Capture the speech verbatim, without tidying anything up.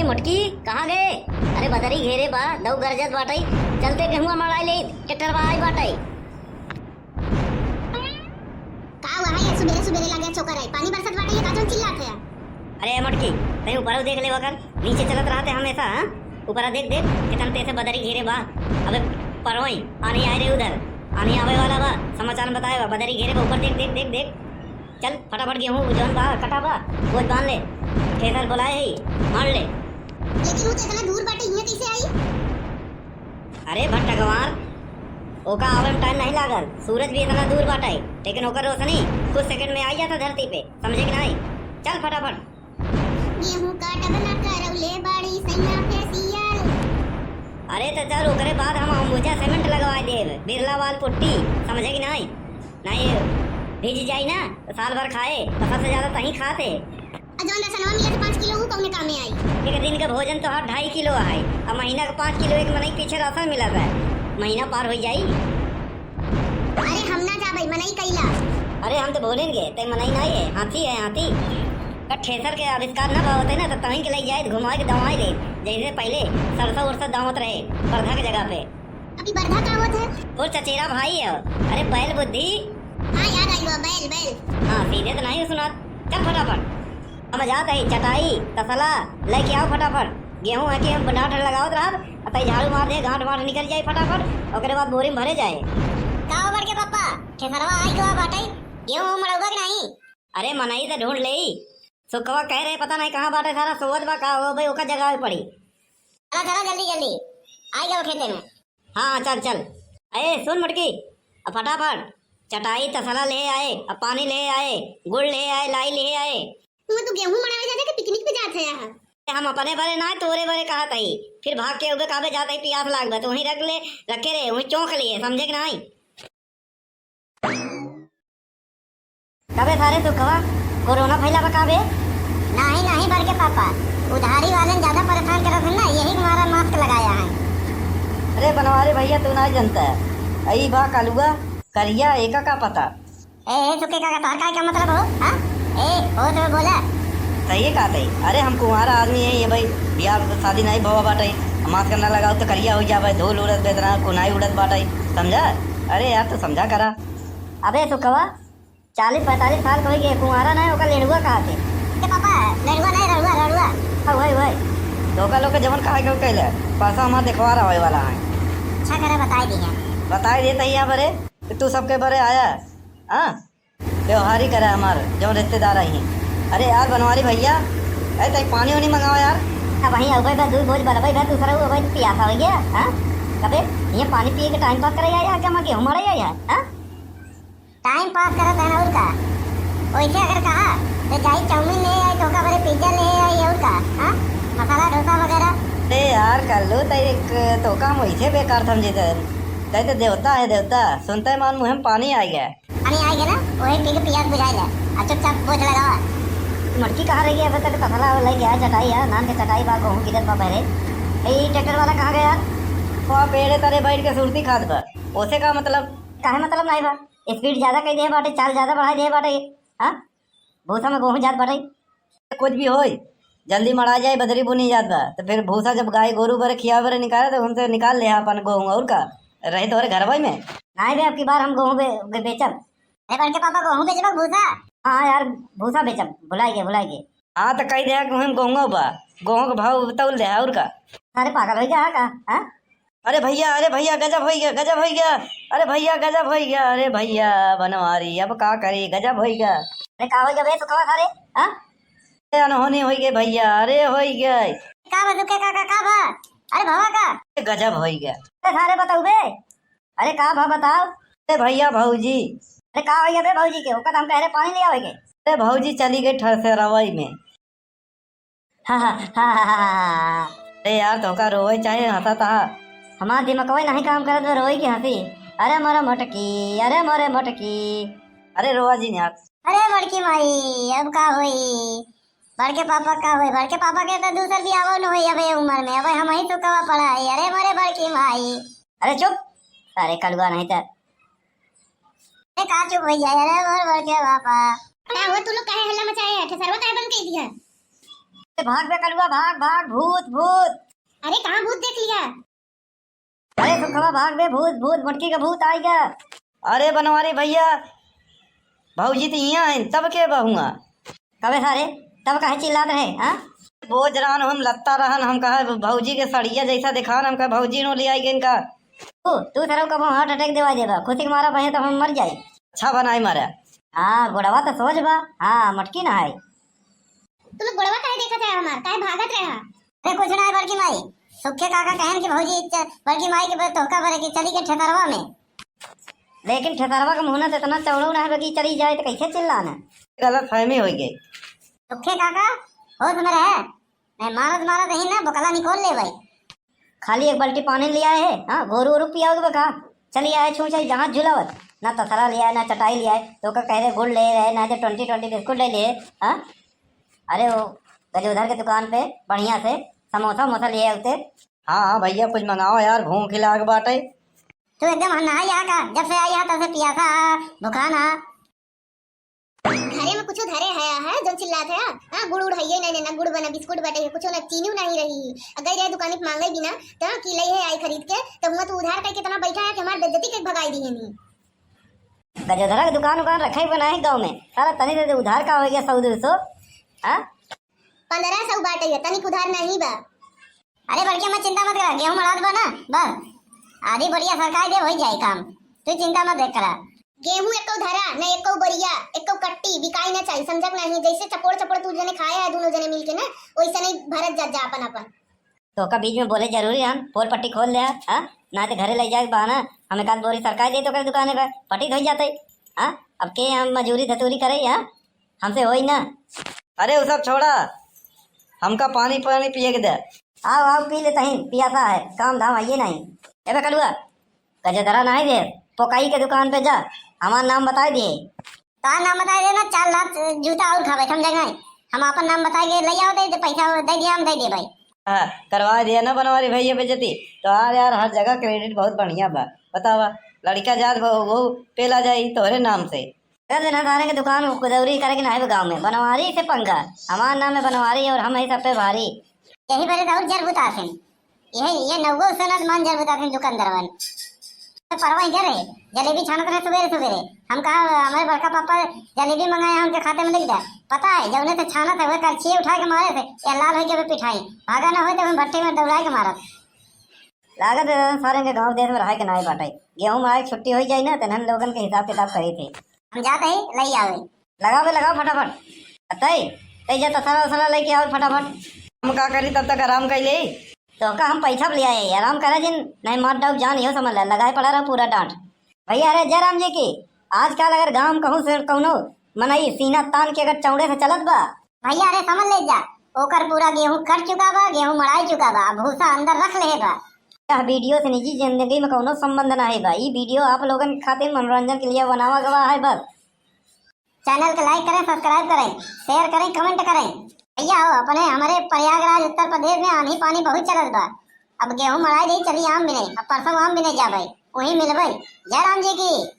मोटकी, कहाँ गए? अरे बदरी घेरे बा, दऊ गरजत बाटई, चलते गेहुआ मड़ाई लेइत, ट्रैक्टर बा आई बाटई। का हुआ है ये सुबेरे सुबेरे लगे चोकर है? पानी बरसत बाटे, ये का जोन चिल्लात है? अरे मोटकी, तई ऊपरो देख लेवा कर, नीचे चलत रहते हमेशा, हाँ? ऊपरा देख, देख, कितना तेज से बदरी घेरे बा। अबे परवई, आनी आए रे उधर, आनी आवे वाला बा, समाचार में बताए बा, बदरी घेरे बा, ऊपर देख, देख, देख, देख। चल फटाफट गेहूँ जौन बा कटा बा, वो बांध ले, थ्रेसर बोलाए है, मार ले। लेकिन वो तो इतना दूर बाटे, हियां कैसे आई? अरे भट्टा गंवार, ओका आवे में टाइम नहीं लागल, सूरज भी इतना दूर बाटे, लेकिन ओकर रोशनी कुछ सेकंड में आई जाता धरती पे, समझे कि नहीं? चल फटाफट। गेहूं काटब ना करौले बाड़ी सैया फेसियल। अरे तो चल, ओकरे बाद हम अंबुजा सीमेंट लगवा देब, बिरला वाल पुट्टी, समझे कि नहीं? नहीं, भीज जाई ना तो साल भर खाए, तो सबसे ज्यादा तहीं खाते। आ जौन राशनवा मिलत पाँच किलो, ऊ कौने कामे आई? एक दिन का भोजन तो हर ढाई किलो है, अब महीना का पाँच किलो एक मनई पीछे राशन मिलत है, महीना पार हो जाई। अरे हम ना जाबे, मनई कैला। अरे हम तो बोलेंगे, ते मनई नहीं है, हाथी है, हाथी। का थ्रेसर के आविष्कार ना होते ना, तो तहीं के ले जाए, घुमाए के दवाई दे, जैसे पहले सरसों उरसों दावत रहे, बरधा के जगह पे। अभी बरधा का होत है? तोर चचेरा भाई है। अरे बैल बुद्धि। हाँ, याद आई हुआ, बैल, बैल। हाँ, सीधे तो नहीं सुनात। चल फटाफट। हम जात है, चटाई, तसला, लेके आओ फटाफट। गेहूं है कि हम डांठ लगावत रहब, आ तई झाड़ू मार दे, गांठ वांठ निकल जाए फटाफट, ओकरे बाद बोरी में भरे जाए। का हो बड़के पापा, थ्रेसरवा आई गवा बाटे, गेहूं मड़ौबा कि नहीं? अरे मनई तो ढूंढ लेई, सुखवा कह रहे, पता नहीं कहाँ बाटे, सारा सोवत बा का हो भाई, ओकर जगह पे पड़ी। चला, चला, जल्दी, जल्दी। आई गवा खेते में। हाँ, हाँ, चल, चल। ए, सुन मोटकी, अब फटाफट चटाई तसला ले आए, अब पानी ले आए, गुड़ ले आए, लाई ले आए। तू, तू गेहूं मड़ावे जाते कि पिकनिक पे जात है यहाँ? हम अपने बरे ना, तोरे बरे कहत हई। फिर भाग के उबे काबे जात हई, पियास लाग बा, तो वहीं रख ले, रखे रहे, वहीं चौंक लिए, समझे कि नहीं? कबे सारे सुखवा, कोरोना फैला बा का बे? नाही, नाही बड़के पापा, उधारी वालन ज्यादा परेशान करत हन ना, यही के मारा मास्क लगाया है। अरे बनवारी भैया, तू ना जनता है, ई बा कलुआ, करिया, एका का पता? ए, ए, सुखे काका, तोहर का, का मतलब हो? हाँ? ए, होश में बोला। सही कहत है। अरे हम कुंवारा आदमी है ये भाई, बियाह शादी नहीं भवा बाटे, मास्क ना लगाओ तो करिया हो जावे, धूल उड़त बेतना, कुनाई उड़त बाटे, समझा? अरे यार, तू समझा करा। अबे सुखवा, चालीस पैंतालीस साल के होई गए, कुंवारा ना है, ओका लेढ़ुआ कहत है। ए पापा, लेढ़ुआ नहीं, रड़ुआ, रड़ुआ। हाँ, वही, वही। धोखा लोग के जवन कहा के कैले, पैसा हमार देखवा रहा होए वाला है। अच्छा करे बताई दिहे। बताई देत है यहाँ बरे, कि तू सबके बरे आया, हाँ? व्यवहारी करे हमार, जवन रिश्तेदार आई हैं। अरे यार बनवारी भैया, अरे तई पानी वानी मंगावा यार। अब वहीं अबे बे दूध बोझ बलबे बे दूसरा, अबे पियासा हो गया, हाँ? कबे ये पानी पिए के टाइम पास करे आया, क्या मैं गेहूं मड़े आया, हाँ? टाइम पास करत है ना, और का? वैसे अगर कहा, तो जाई चाउमीन ले आई, तोका बरे पिज्जा ले आई, और का? हाँ? मसाला डोसा वगैरह। अरे यार, कल्लू, तई एक तोका हम वैसे बेकार समझे थे। तई तो देवता है, देवता। सुनते मान मुँह में पानी आ गया। पानी आ गया ना, वही पी के पियास बुझाई ले। आ चुपचाप बोझ लगावा। मटकी कहाँ रह गई? अबे तक तसला लेके आया, चटाई है, नान के चटाई बा, गेहूं गिरत बा पहले। ए, ई ट्रैक्टर वाला कहाँ गया यार? वहाँ पेड़े तरे बैठ के सुरती खात बा। ओसे का मतलब? काहे मतलब नहीं बा? स्पीड ज्यादा कर दे बाटे, चाल ज्यादा बढ़ा दे बाटे। हाँ, भूसा में गेहूं जात बाटे। कुछ भी होई, जल्दी मड़ा जाए, बदरी बुनी जात बा। तो फिर भूसा जब गाय गोरू बरे खियावे बरे निकाले, तो उनसे निकाल ले अपन गेहूं, और का? रहे तोरे घरवा में। नहीं बे, अब की बार हम गेहूं बे-, बे-, बेचब। अरे बड़के पापा, गेहूं बेचबा भूसा? हाँ यार, भूसा बेचब, भुलाई गए, भुलाई गए। हाँ, तो कही दे कि हम गेहूं बा, गेहूं के भाव तौल दे, और का? अरे पागल हो गया है का? हाँ? अरे भैया, अरे भैया, गजब होइ गया, गजब होइ गया। अरे भैया, गजब होइ गया। अरे भैया बनवारी, अब का करी, गजब होइ गया। अरे का होइ गया बे, सुखवा सारे? हाँ? अरे अनहोनी होइ गई भैया, अरे होइ गई। का बा सुखे काका, का बा? अरे भवा का? गजब होइ गया। अरे सारे बताऊ बे। अरे का भा बताओ? अरे भैया भौजी। अरे का होइ गया बे भौजी के? ओका तो हम कह रहे पानी ले आवे के। अरे भौजी चली गई थ्रेसरवई में। हाँ, हाँ, हाँ, हाँ, हाँ, हाँ। अरे यार, तोका रोवे चाहे हंसा तहा? हमार दिमागवे नहीं काम करत बा, रोई की हंसी। अरे मोरे मोटकी, अरे मोरे मोटकी। अरे रोवा जिन यार। अरे बड़की माई, अब का होई? बड़के पापा का होई? बड़के पापा के तो दूसर बियाह न होई अबे उम्र में, अबे हम ही सुखवा पड़ा है। अरे मोरे बड़की माई। अरे चुप, अरे कलुआ नहीं तो। अरे का चुप हो जाए? अरे मोरे बड़के पापा। का हुआ, तू लोग काहे हल्ला मचाए है? थ्रेसरवा काहे बंद कर दिया? भाग बे कलुआ, भाग, भाग, भूत, भूत। अरे, कहाँ भूत देख लिया? अरे सुखवा, भाग बे, भूत, भूत, मोटकी का भूत आइगा। अरे बनवारी भइया, भौजी तो हियाँ हैं, तब के बहुआ? कबे सारे, तब काहे चिल्लात रहे, हाँ? बोझ रहन हम, लत्ता रहन, हम कहा भौजी के सड़िया जैसा दिखान, हम कहा भौजी नो ले आई इनका। तू, तू सरऊ कबो heart attack देवा देबा, खुशी के मारा बहे तो हम मर जाए। अच्छा बनाई मारा। हाँ, गोड़वा तो सोझ बा, हाँ, मोटकी ना है। तू लोग गोड़वा काहे देखत है हमार? काहे भागत रहे हा? अरे कुछ ना है बड़की माई, सुखे काका कहन कि भौजी च-, बड़की माई के ब-, तोहका भरे कि चली के ठेकरवा में। लेकिन ठेकरवा का मुहना तो इतना चौड़ा ना है कि चली जाए तो कैसे चिल्लाना? गलत फहमी हो गई। सुखे काका, होश में रहे, नहीं मारत मारत ही ना बोकला निकोल ले भाई। खाली एक बाल्टी पानी ले आए है, हाँ, गोरू वोरू पियाओगे बका? चली आए छू छाई जहाँ झुलावत, ना तसला ले आए, ना चटाई ले आए, तो का कह रहे गुड़ ले रहे, ना तो twenty twenty बिस्कुट ले लिए, हाँ? अरे वो गजोधर के दुकान पे बढ़िया से समोसा वमोसा ले आए होते। हाँ, हाँ भइया, कुछ मंगाओ यार, भूख ही लाग बाटे। तू एकदम हन्ना है यहाँ का, जब से आई है तब से पियासा है, भुखान है। घरे में कुछो धरे है, है जौन चिल्लात है? हाँ, गुड़ उड़ है नहीं, ना गुड़ बना, बिस्कुट बाटे है, कुछो ना, चीनी नहीं रही। अगर ये दुकानी पे मांगे भी ना, तो की लई है आई खरीद के, तो हुआ तू उधार करके इतना बैठा है कि हमार बेइज्जती के भगाई दी है नहीं। गजोधरा के दुकान उकान रखे ही बनाए गाँव में, साला तनी दे दे उधार का हो गया, सौ दो सौ, हाँ? पन्द्रह सौ बाटे है, तनिक उधार नहीं बा। अरे बड़की अम्मा चिंता मत करा, गेहूं मड़ात बा ना, बस आधी बोरिया सरकार दे, हो जाए काम, तू चिंता मत देख करा। गेहूं एको धरा न एको बोरिया, एको कट्टी बिकाई ना चाहिए, समझक नहीं? जैसे चपोड़ चपोड़ तू जने खाए है दोनों जने मिलके ना, वैसे नहीं भरत जा, जा अपन अपन। तो का बीच में बोले जरूरी हम पोल पट्टी खोल ले, हाँ? ना तो घरे ले जाए बहाना, हम एक आध बोरी सरकार दे तो कर दुकाने पे पट्टी धोई जाते, हाँ? अब के हम मजूरी धतूरी करे, हाँ? हमसे होई ना। अरे वो सब छोड़ा, हमका पानी पानी पिए के दे। आओ आओ पी ले तहीं, पियासा है, काम धाम आइए नहीं। ए बे कलुआ, गजोधरा नहीं दे, पोकाई के दुकान पे जा, हमार नाम बताए दिए। तार नाम बताए दे ना, चार लात जूता और खावे, समझे नहीं? हम अपन नाम बताए के ले आओ, दे दे, पैसा दे दिया, हम दे दे भाई। हाँ, करवा दिया ना बनवारी भैया बेइज्जती। तो यार, यार, हर जगह credit बहुत बढ़िया बा। बतावा, लड़का जात बा, वो पेला जाई तोहरे नाम से। कर देना सारे के दुकान को कुदौरी करे के नाई बा गाँव में। बनवारी से पंगा, हमार नाम है बनवारी और हम है सब पे भारी। यही बरे तो और जर बुतासिन। ये, ये नौगो सनत मान जर बुतासिन दुकानदारवन। तो परवा इधर है, जलेबी छानत रहे सुबेरे सुबेरे। हम कहा, "हमारे बड़का पापा जलेबी मंगाए हैं, उनके खाते में लिख दे।" पता है, जौने से छानत है, वह करछिए उठा के मारे थे, या लाल होई के भी पिठाई। भागा ना होई तो हम भट्टे में दौड़ाए के मारत। लागत है सारे के गाँव देश में रहे के नाई बाटे। गेहूं में आए छुट्टी होई जाई ना, तो हम लोगन के हिसाब किताब करी थे। हम जाते ही लई आवे। लगाओ बे, लगाओ फटाफट। तई, तई जा तसला उसला लेके आओ फटाफट। हम का करी, तब तक आराम कर ले। तो का हम पैसा ले आए, आराम करा जिन, नहीं मार डाउब जान, यो समझ ले, लगाए पड़ा रहो पूरा डांट। भैया, अरे जय राम जी की। आजकल अगर गांव में कहूँ से कौनो मनई सीना तान के अगर चौड़े से चलत बा। भैया, अरे समझ ले जा, ओकर पूरा गेहूं कट चुका बा, गेहूं मड़ाई चुका बा, भूसा अंदर रख ले बा। यह वीडियो से निजी जिंदगी में कौनो संबंध ना है बा। ई वीडियो आप लोगन के खातिर मनोरंजन के लिए बनावा गवा है बस। Channel के like करें, subscribe करें, share करें, comment करें। भैया हो, अपने हमरे प्रयागराज उत्तर प्रदेश में आंधी पानी बहुत चलत बा। अब गेहूं मड़ाई दे, चली आम बिने, अब परसों आम बिने जाबे, वहीं मिलबे। जय राम जी की।